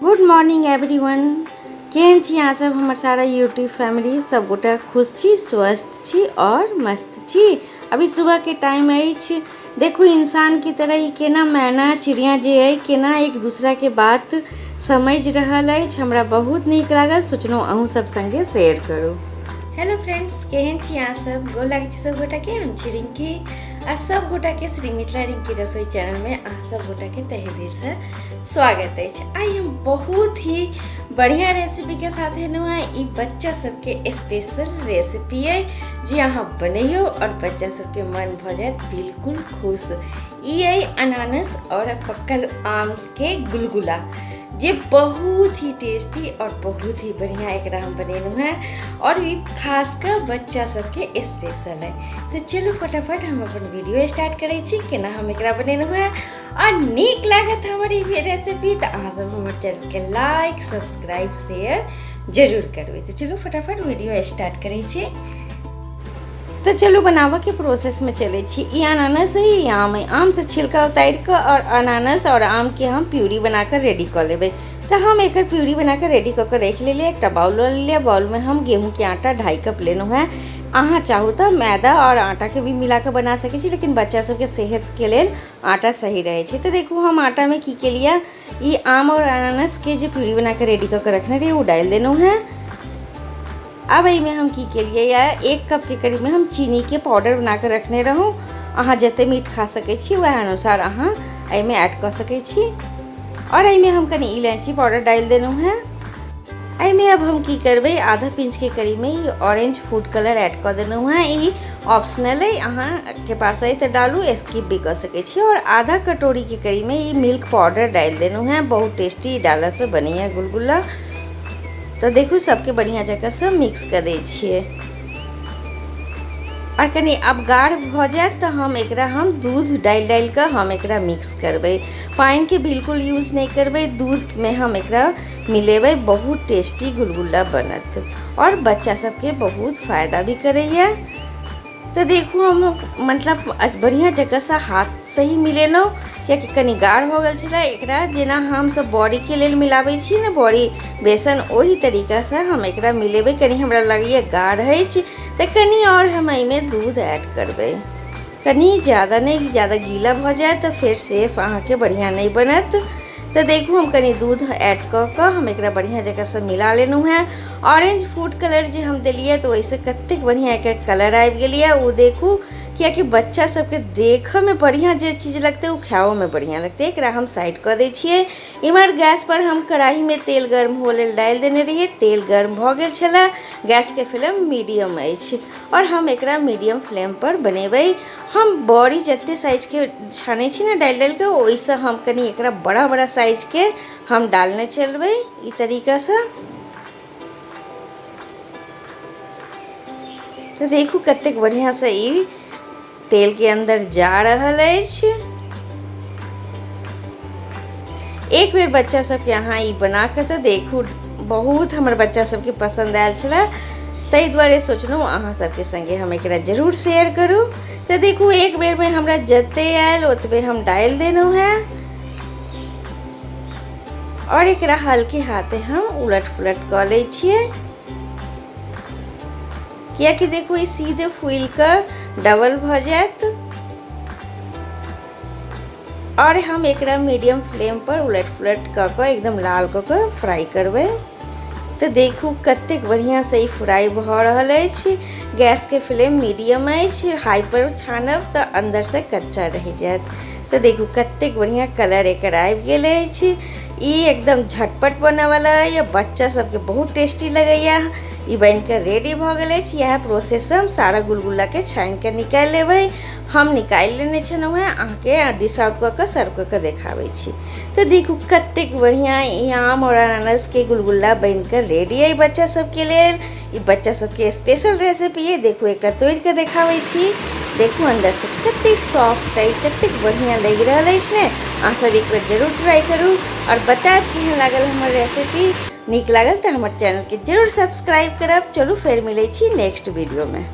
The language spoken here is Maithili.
गुड मॉर्निंग एवरीवन, केहन छी अहाँ सब? हमर सारा यूट्यूब फैमिली सब गोटा खुश छी, स्वस्थ छी और मस्त छी। अभी सुबह के टाइम अछि। देखू इंसान की तरह ई केना मैना चिड़िया जे अइ केना एक दूसरा के बात समझि रहल अछि। हमरा बहुत नीक लागल, सोचलहुँ अहूँ सब संगे शेयर करू। हेलो फ्रेंड्स, केहन छी अहाँ सब? गोर लागै छी सब गोटा के। हम छी रिंकी आ सब गोटा के श्री मिथिला रिंकी रसोई चैनल में अहाँ सब गोटा के तहे दिल से स्वागत अछि। आइ हम बहुत ही बढ़िया रेसिपी के साथ एलहुँ हँ। ई बच्चा सबके स्पेशल रेसिपी अइ जे अहाँ बनैयौ और बच्चा सबके मन भऽ जायत बिल्कुल खुश। ई अइ अनानस और पक्कल आम के गुलगुला, जे बहुत ही टेस्टी और बहुत ही बढ़िया एकरा हम बनेलहुँ हँ और ई खास कऽ बच्चा सबके स्पेशल है। तऽ चलू फटाफट हम अपन वीडियो स्टार्ट करै छी केना हम एकरा बनेलहुँ हँ। और नीक लागत हमर ई रेसिपी तऽ अहाँ सब हमर चैनलके लाइक सब्सक्राइब शेयर जरूर करबै। तऽ चलू फटाफट वीडियो स्टार्ट करै छी। तऽ चलू बनाबऽके प्रोसेसमे चलै छी। ई अनानस है, ई आम है। आमसँ छिलका उतारि कऽ आओर अनानस आओर आमके हम प्यूरी बना कऽ रेडी कऽ लेबै। तऽ हम एकर प्यूरी बना कऽ रेडी कऽ कऽ राखि लेलियै। एकटा बाउल लऽ लेलियै। बाउलमे हम गेहूँके आटा 2.5 कप लेलहुँ हेँ। अहाँ चाहू तऽ मैदा आओर आटाके भी मिला कऽ बना सकै छी, लेकिन बच्चा सबके सेहतके लेल आटा सही रहै छै। तऽ देखू हम आटामे की केलियै, ई आम आओर अनानसके जे प्यूरी बना कऽ रेडी कऽ कऽ रखने रहियै ओ डालि देलहुँ हेँ। आब एहिमे हम की केलियै या 1 कपके करीबमे हम चीनीके पाउडर बना कऽ रखने रहूँ। अहाँ जते मीठ खा सकै छी वएह अनुसार अहाँ एहिमे ऐड कऽ सकै छी। आओर एहिमे हम कनि इलायची पाउडर डालि देलहुँ हेँ। एहिमे अब हम की करबै, आधा पिंचके करीबमे E orange food colour Ed कऽ देलहुँ हेँ। ई ऑप्शनल अइ, अहाँके पास अइ तऽ डालू, स्किप भी कऽ सकै छी। आओर आधा कटोरीके करीबमे ई मिल्क पाउडर डालि देलहुँ हेँ। बहुत टेस्टी डालऽसँ बनैए गुलगुला। तऽ देखू सबके बढ़िआँ जकाँसँ मिक्स कऽ दै छियै। आओर कनि आब गाढ़ भऽ जायत तऽ हम एकरा हम दूध डालि डालि कऽ हम एकरा मिक्स करबै। पानिके बिल्कुल यूज नहि करबै, दूधमे हम एकरा मिलेबै। बहुत टेस्टी गुलगुला बनत आओर बच्चा सबके बहुत फायदा भी करैए। तऽ देखू हम मतलब बढ़िआँ जकाँसँ हाथसँ ही मिलेलहुँ, कियाकि कनि गाढ़ भऽ गेल छलै। एकरा जेना हमसब बड़ीके लेल मिलाबै छी ने, बड़ी बेसन, ओही तरीकासँ हम एकरा मिलेबै। कनि हमरा लगैए गाढ़ अछि तऽ कनि आओर हम एहिमे दूध ऐड करबै, कनि ज्यादा नहि, ज्यादा गीला भऽ जायत तऽ फेर सेफ अहाँके बढ़िआँ नहि बनत। तऽ देखू हम कनि दूध ऐड कऽ कऽ हम एकरा बढ़िआँ जकाँसँ मिला लेलहुँ हेँ। ऑरेंज फूड कलर जे हम देलियै तऽ ओहिसँ कतेक बढ़िआँ एकर कलर आबि गेलैए ओ देखू, कियाकि बच्चा सबके देखऽमे बढ़िआँ जे चीज लगतै ओ खाओमे बढ़िआँ लगतै। एकरा हम साइड कऽ दै छियै। इम्हर गैसपर हम कढ़ाहीमे तेल गर्म हुअ लेल डालि देने रहियै। तेल गर्म भऽ गेल छलै। गैसके फ्लेम मीडियम अछि आओर हम एकरा मीडियम फ्लेमपर बनेबै। हम बड़ी जते साइजके छानै छी ने डालि डालिके, ओहिसँ हम कनि एकरा बड़ा बड़ा साइजके हम डालने चलबै ई तरीकासँ। तऽ देखू कतेक बढ़िआँसँ ई तेलके अन्दर जा रहल अछि। एक बेर बच्चा सबके अहाँ ई बना कऽ तऽ देखू, बहुत हमर बच्चा सबके पसन्द आयल छलै, ताहि दुआरे सोचलहुँ अहाँ सबके सङ्गे हम एकरा जरूर शेयर करू। तऽ देखू एक बेरमे हमरा जते आयल ओतबे हम डालि देलहुँ हेँ आओर एकरा हल्के हाथे हम उलट पुलट कऽ लै छियै, कियाकि देखू ई सीधे फूलि कऽ डबल भऽ जायत। आओर हम एकरा मीडियम फ्लेम पर उलट पुलट कऽ कऽ एकदम लाल कऽ कऽ फ्राई करबै। तऽ देखू कतेक बढ़िआँसँ ई फ्राई भऽ रहल अछि। गैसके फ्लेम मीडियम अछि, हाई पर छानब तऽ अन्दरसँ कच्चा रहि जायत। तऽ देखू कतेक बढ़िआँ कलर एकर आबि गेल अछि। ई एकदम झटपट बनऽवला अइ, बच्चा सबके बहुत टेस्टी लगैए। ई बनिकऽ रेडी भऽ गेल अछि। इएह प्रोसेससँ हम सारा गुलगुलाके छानिकऽ निकालि लेबै। हम निकालि लेने छलहुँ हेँ, अहाँके डिश आउट कऽ कऽ सर्व कऽ कऽ देखाबै छी। तऽ देखू कतेक बढ़िआँ ई आम आओर अनारसके गुलगुला बनिकऽ रेडी अइ बच्चा सबके लेल। ई बच्चा सबके स्पेशल रेसिपी अइ। देखू एकटा तोड़िकऽ देखाबै छी, देखू अन्दरसँ कतेक सॉफ्ट अइ, कतेक बढ़िआँ लागि रहल अछि ने। अहाँ सब एक बेर जरूर ट्राई करू आओर बतायब केहन लागल हमर रेसिपी। नीक लागल तऽ हमर चैनलके जरूर सब्सक्राइब करब। चलू फेर मिलै छी नेक्स्ट वीडियोमे।